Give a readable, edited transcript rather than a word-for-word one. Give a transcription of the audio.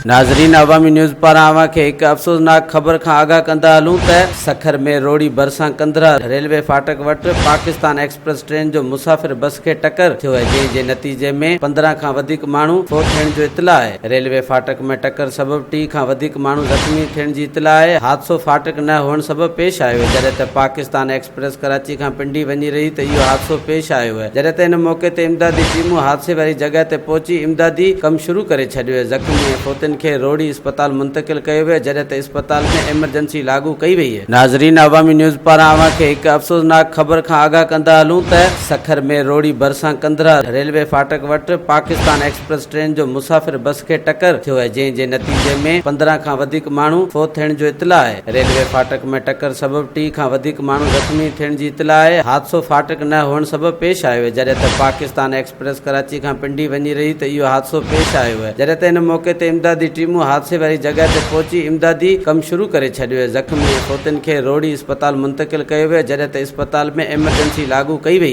ناظرين عوامي نيوز پاران اوهان کي هڪ افسوسناڪ خبر کان آگاهه ڪندا هلون ته سکر ۾ روهڙي ڀرسان ڪنڌرا ريلوي ڦاٽڪ وٽ پاڪستان ايڪسپريس ٽرين جو مسافر بس کي ٽڪر ٿيو آهي جنهن جي نتيجي ۾ 15 کان وڌيڪ ماڻهو فوت ٿيڻ جو اطلاع آهي ريلوي ڦاٽڪ ۾ ٽڪر سبب ٽي کان وڌيڪ ماڻهو زخمي ٿيڻ جي اطلاع آهي حادثو ڦاٽڪ نه هئڻ سبب پيش آيو آهي جڏهن ته پاڪستان ايڪسپريس ڪراچي کان پنڊي وڃي رهي ته اهو حادثو پيش آيو آهي جڏهن ته ان موقعي تي امدادي ٽيمون حادثي واري جڳهه تي پهچي امدادي ڪم شروع ڪري ڇڏيو آهي زخمي ۽ فوتين کي روهڙي اسپتال منتقل ڪيو ويو آهي جڏهن ته اسپتال ۾ ايمرجنسي لاڳو ڪئي وئي آهي. ناظرين عوامي نيوز پاران اوهان کي هڪ افسوسناڪ خبر کان آگاهه ڪندا هلون ته سکر ۾ روهڙي ڀرسان ڪنڌرا ريلوي ڦاٽڪ وٽ پاڪستان ايڪسپريس ٽرين جو مسافر بس کي ٽڪر ٿيو آهي جنهن جي نتيجي ۾ 15 کان وڌيڪ ماڻهو فوت ٿيڻ جو اطلاع آهي. ريلوي ڦاٽڪ ۾ ٽڪر سبب ٽي کان وڌيڪ ماڻهو زخمي ٿيڻ جي اطلاع آهي، حادثو ڦاٽڪ نه هئڻ سبب پيش آيو آهي، جڏهن ته پاڪستان ايڪسپريس ڪراچي کان پنڊي وڃي رهي ته اهو حادثو پيش آيو آهي، جڏهن ته ان موقعي تي امدادي ٽيمون حادثي واري جڳهه تي پهچي امدادي ڪم شروع ڪري ڇڏيو آهي، زخمي ۽ فوتين کي روهڙي اسپتال منتقل ڪيو ويو آهي، جڏهن ته اسپتال ۾ ايمرجنسي لاڳو ڪئي وئي.